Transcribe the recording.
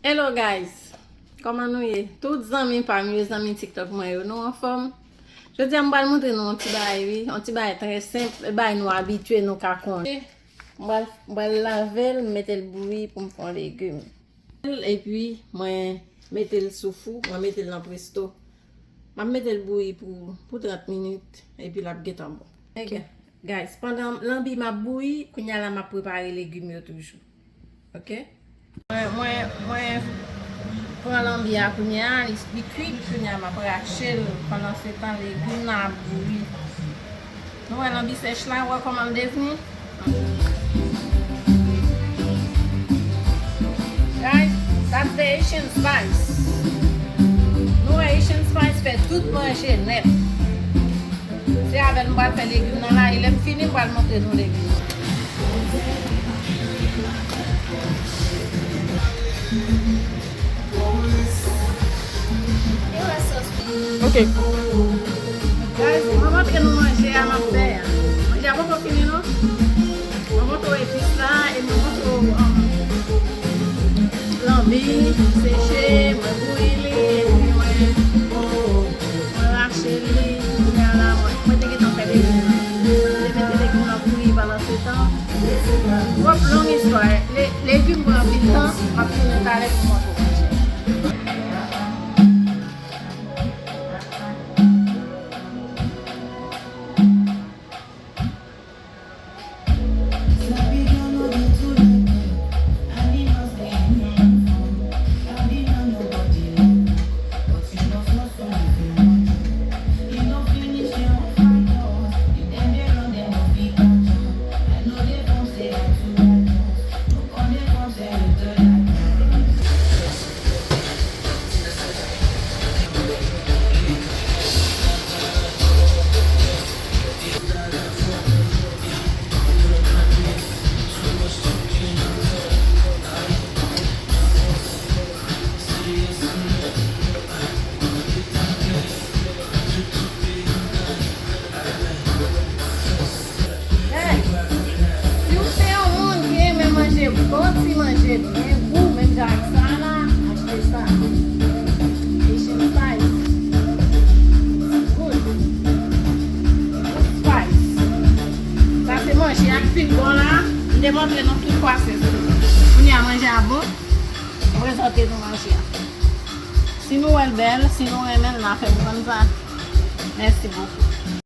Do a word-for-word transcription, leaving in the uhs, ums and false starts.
Hello guys, kòman nou ye? Tout zanmi pa m yo, zanmi TikTok mwen yo, nou anfòm? Jodi a m pral montre nou yon ti bagay wi, yon ti bagay trè senp, bagay nou abitye, nou ka konnen. M pral, m pral lave l, m mete l bouyi pou m fè yon legim. Epi mwen mete l sou fou, mwen mete l nan presto. M ap mete l bouyi pou, pou trant minit, epi l ap gentan bon. Ok. Guys, pandan lanbi m ap bouyi, kounye a la m ap prepare legim yo toujou. Ok? Mwen, mwen, mwen pran lanbi a kounye a, li, li kwit, kounye a m ap rache l. Pandan se tan, legim nan ap bouyi. Nou wè lanbi sèch la, wè kòman l devni? Guys, that's the Haitian spice. Nou wè Haitian spice fè tout manje nèt. Se avè l m pral fè legim nan la, e lè m fini, m pral montre nou legim nan. Ok. Guys, mwen montre nou manje a m ap fè a. Manje a poko fini non. Mwen montre w epis la e mwen montre w, um, lanbi seche, mwen bouyi li, epi mwen, mwen rache li. Kounye a la, mwen, mwen te gentan fè legim nan. Mwen te mete legim nan bouyi pandan se tan. Twòp long istwa. Le-, legim pran anpil tan. M ap tounen talè pou m montre w manje. Hey, si w se yon moun ki renmen manje bon ti manje byen gou, menm jan ak sa la, achte sa. Haitian spice. Good. Good spice. Sa se manje a k fin bon la. M te montre nou tout pwasès li. Kounye a manje a bon. M prezante nou manje a. Si nou wè l bèl, si nou renmen l, n a fè m konn sa. Mèsi bokou.